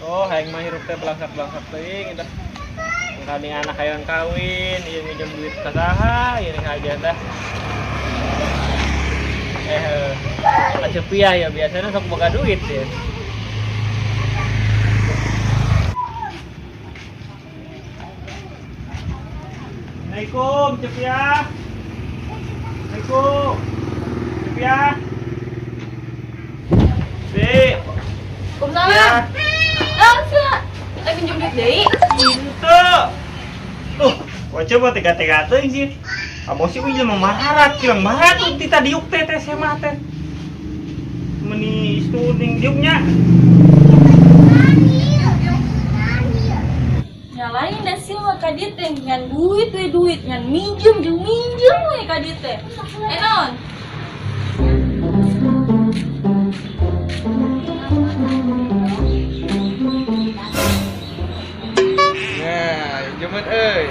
Oh, hayang mah hirup teh belangsak-belangsak teuing dah. Kami anak hayang kawin, ieu minjem duit ka saha, ieu aja dah. Eh, Cepiah ya biasanya sok boga duit ya. Assalamualaikum, Cepiah. Assalamualaikum. Cepiah. Bi. Waalaikumsalam. Naon sia? Eh minjem duit deui. Itu. Tuh, wajah mah tega-tega teuing sih. Abah sih uih jelema maharat, kilang maharat tuh ti tadi diuk teh teh SMA teh. Meni istu ning diuknya. Nyalain dah sih mah ka dieu teh ngan duit we duit, ngan minjem jeung minjem we ka dieu teh. Eh naon? Nah, jemet euy.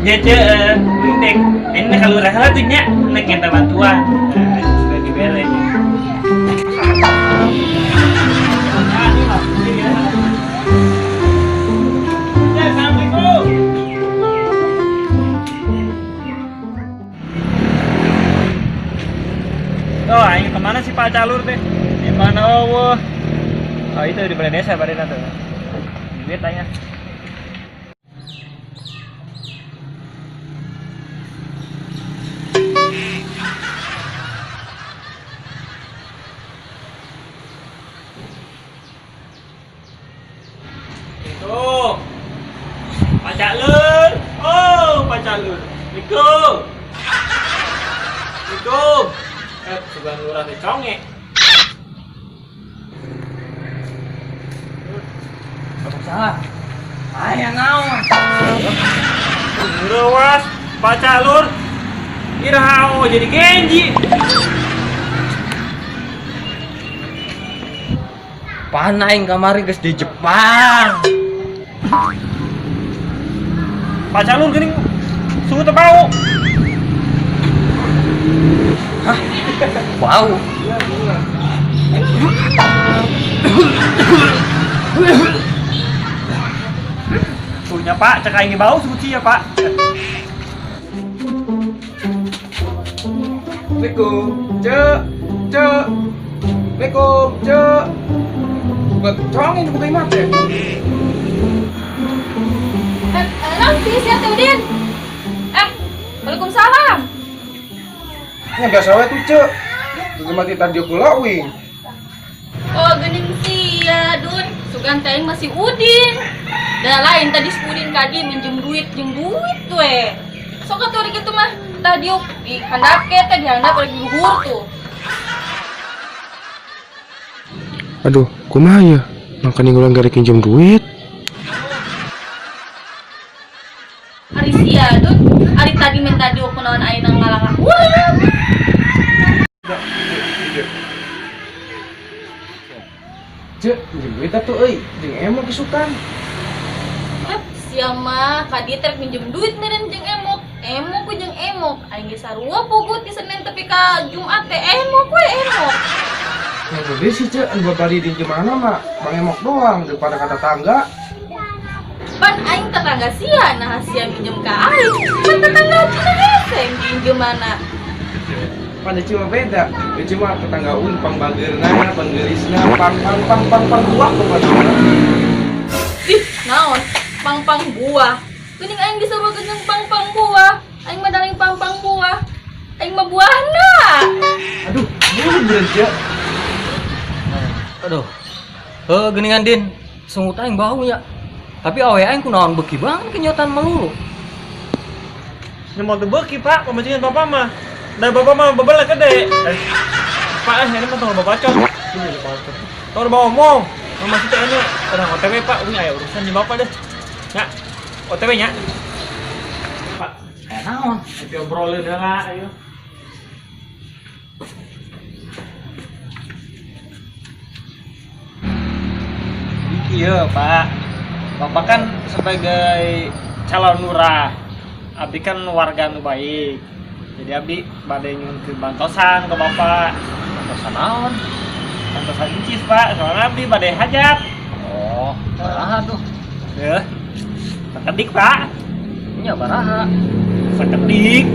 Nya ceu, nek ini kalau lurah tuh nya nek minta bantuan. Nah, sudah dibere nya. Ya, Assalamualaikum. Oh, aing kemana sih Pak Calur teh? Di mana oh? Oh, itu di balai desa balai tuh. Duit tanya. Itu. Pak Calur. Oh, Pak Calur. Niko. Niko. Eh, sugan lurah teh conge. Salah. Aya naon? Lewas, Pak Calur. Iraha jadi Genji. Pan aing kamari geus di Jepang. Pak Calur geuning suhu teu bau. Hah? Bau. Suhunya Pak, cek aing bau suhu ya Pak. Assalamualaikum, Cek. Cek. Assalamualaikum, Cek. Buka congin buka imah teh. Eh, naon sih sia teh Udin? Eh, Waalaikumsalam. Nya biasa we tuh, Cek. Tuh mati tadi kula uing. Oh, geuning sia, Dun. Sugan teh aing masih Udin. Da lain tadi si Udin kadi minjem duit jeung duit we. Sok atuh ari kitu mah. Tadi di handap ke teh di handap lagi luhur tuh. Aduh, kumaha ya? Makanya ngulang garek minjem duit. Ari sia, Dun. Ari tadi minta diuk kunaon ayeuna ngalangah urang. Cek, minjem duit atuh euy, jeung emok isukan. Hep, sia mah ka dieu teh minjem duit meureun jeung emok. Emok ku jeung emok. Aing ge sarua puguh ti Senin tepi ka Jumat teh emok we emok. Yang gede sih, Cek, anu babari di mana mah Bang Emok doang daripada kata tetangga. Pan aing tetangga sia, nah sia minjem ka aing. Pan tetangga cina hese minjem mana. Pan Ece mah beda. Ece mah tetangga uing pang bageurna, pang geurisna, pang pang pang pang pang buah pokoknya. Ih, naon? Pang-pang buah. Geuning aing disarua jeung pang-pang buah. Aing mah daling pang-pang buah. Aing mah buahna. Aduh, mulut bener, Cek. Aduh. Heuh geuningan Din, sungut aing bau nya. Tapi awe aing kunaon beuki banget kenyotan melulu. Ini mau teu beuki Pak, pamajikan Bapak mah. Da Bapak mah bebel gede. Eh, Pak, eh, ini mah tong bawa bacot. Tong bawa omong. Mama sih teh ini orang OTW Pak, ini aya urusan di Bapak deh. Nya, OTW nya. Pak, Eh naon? ayo obrolin heula ayo. Iya Pak, Bapak kan sebagai calon lurah, abdi kan warga nu baik. Jadi abdi bade nyuhunkeun bantosan ke Bapak. Bantosan naon? Pantesan incis, Pak. Soalnya abdi bade hajat. Oh, baraha tuh. Ya. Sakedik, Pak. Nya baraha. Sakedik.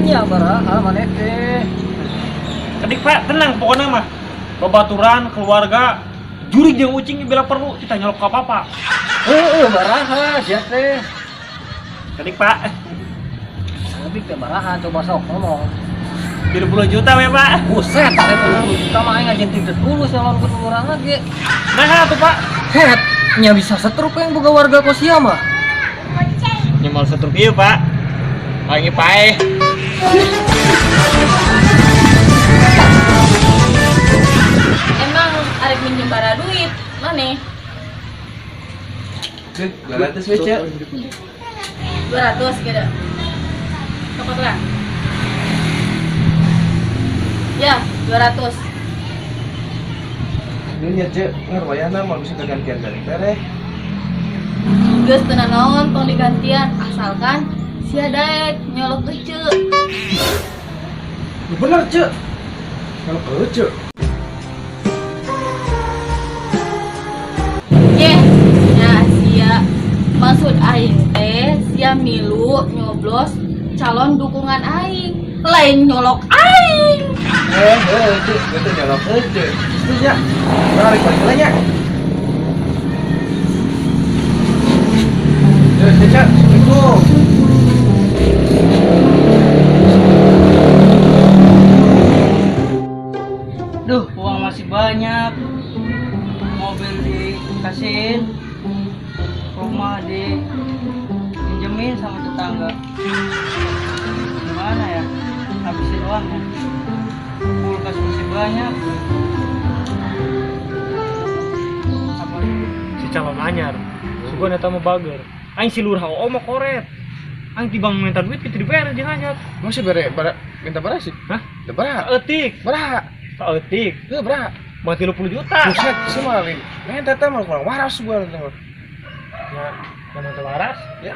Nya baraha maneh teh. Kedik, Pak, tenang pokoknya mah. Babaturan, keluarga, jurig jeung ucing bila perlu kita nyolok ke apa-apa. Heeh, baraha sia teh. Kedik, Pak. Sakedik teh baraha coba sok ngomong. 30 juta we, Pak. Buset, 30 juta mah aing ngajin tiga tulus nyalon ke lurah ge. Nah, tuh, Pak. Het, nya bisa setruk yang boga warga kos sia mah. Nya mal setruk ieu, Pak. Aing paeh. Emang arek minjem bara duit, maneh? Cek, 200 we, Cek. 200 gitu. Copot lah. Ya, 200. Ini ya, Cek, ngarwayana mau bisa kegantian dari tereh. Geus teu nanaon tong digantian, asalkan sia daek nyolok ece. Lu bener, Cek. Kalau ke Cek. Yeh, ya sia. Maksud aing teh sia milu nyoblos calon dukungan aing, lain nyolok aing. Cek, gue tuh nyolok Cek. Terus ya, balik balik lagi ya. Cek, Cek, Cek, Assalamualaikum. Duh, uang masih banyak. Mobil dikasihin, rumah dipinjemin sama tetangga. Gimana ya? Habisin uangnya. Kulkas masih banyak. Apa? Si calon anyar. Sugan eta mah bager. Aing si lurah oo mah koret. Aing tibang minta duit kitu dibere jeung hajat. Masih bere, bara, minta bara sih? Hah? Minta bara. Saeutik. Bara. Saeutik. Heuh, bara. Mah 30 juta. Buset, sih mah lain. Minta teh mah kurang waras gua nanti mah. Ya, yang minta waras. Ya.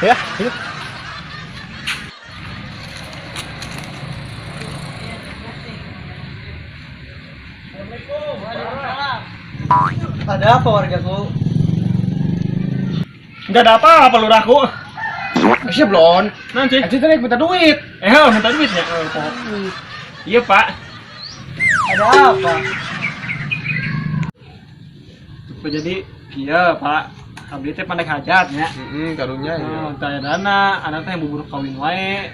Ya, yuk. Ada apa wargaku? Enggak ada apa-apa lurahku. Siap belum? Nanti. Aja tadi minta duit. Minta duit ya. Iya, Pak. Ada apa? Jadi, iya, Pak. Abdi teh pandai hajat nya. Heeh, karunya ya. Nah, taya dana, anak teh bubur kawin wae,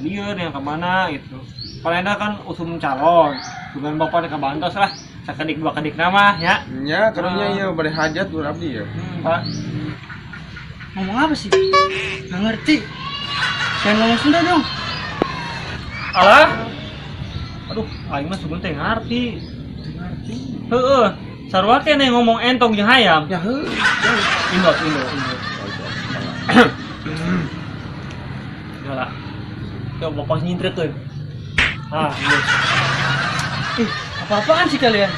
lieur yang kemana gitu. Paling enak kan usum calon. Bukan bapak teh kabantos lah. Sakedik dua kedik nama ya. Nya, karunya iya bade hajat lur abdi ya. Pak. Ngomong apa sih? Nggak ngerti. Jangan ngomong Sunda dong. Alah. Aduh, aing mah sugan teh ngarti. Ngerti. Heeh. Sarua keneh ngomong entong jeung hayam. Ya heuh. Indo, Indo, Indo. Udah lah. Coba bapak nyintrekeun. Ah, geus. Ih, apa-apaan sih kalian?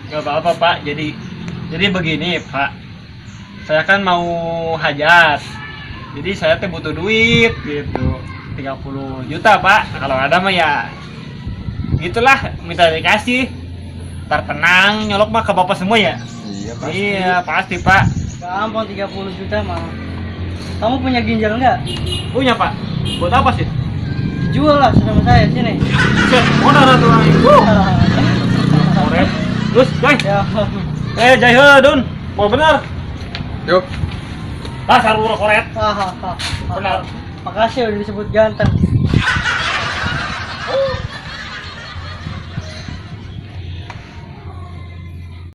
Gak apa-apa, Pak. Jadi begini, Pak. Saya kan mau hajat. Jadi saya teh butuh duit gitu. 30 juta, Pak. Kalau ada mah ya gitulah, minta dikasih. Ntar tenang, nyolok mah ke bapak semua ya. Iya, pasti. Iya, pasti, Pak. Gampang 30 juta mah. Kamu punya ginjal nggak? Punya, Pak. Buat apa sih? Dijual lah sama saya sini. Set, modal tuh orang itu. Koret. Terus, guys. Ya. Jai heuh, Dun. Mau bener? Yuk. Dasar urang koret. Benar. Makasih udah disebut ganteng.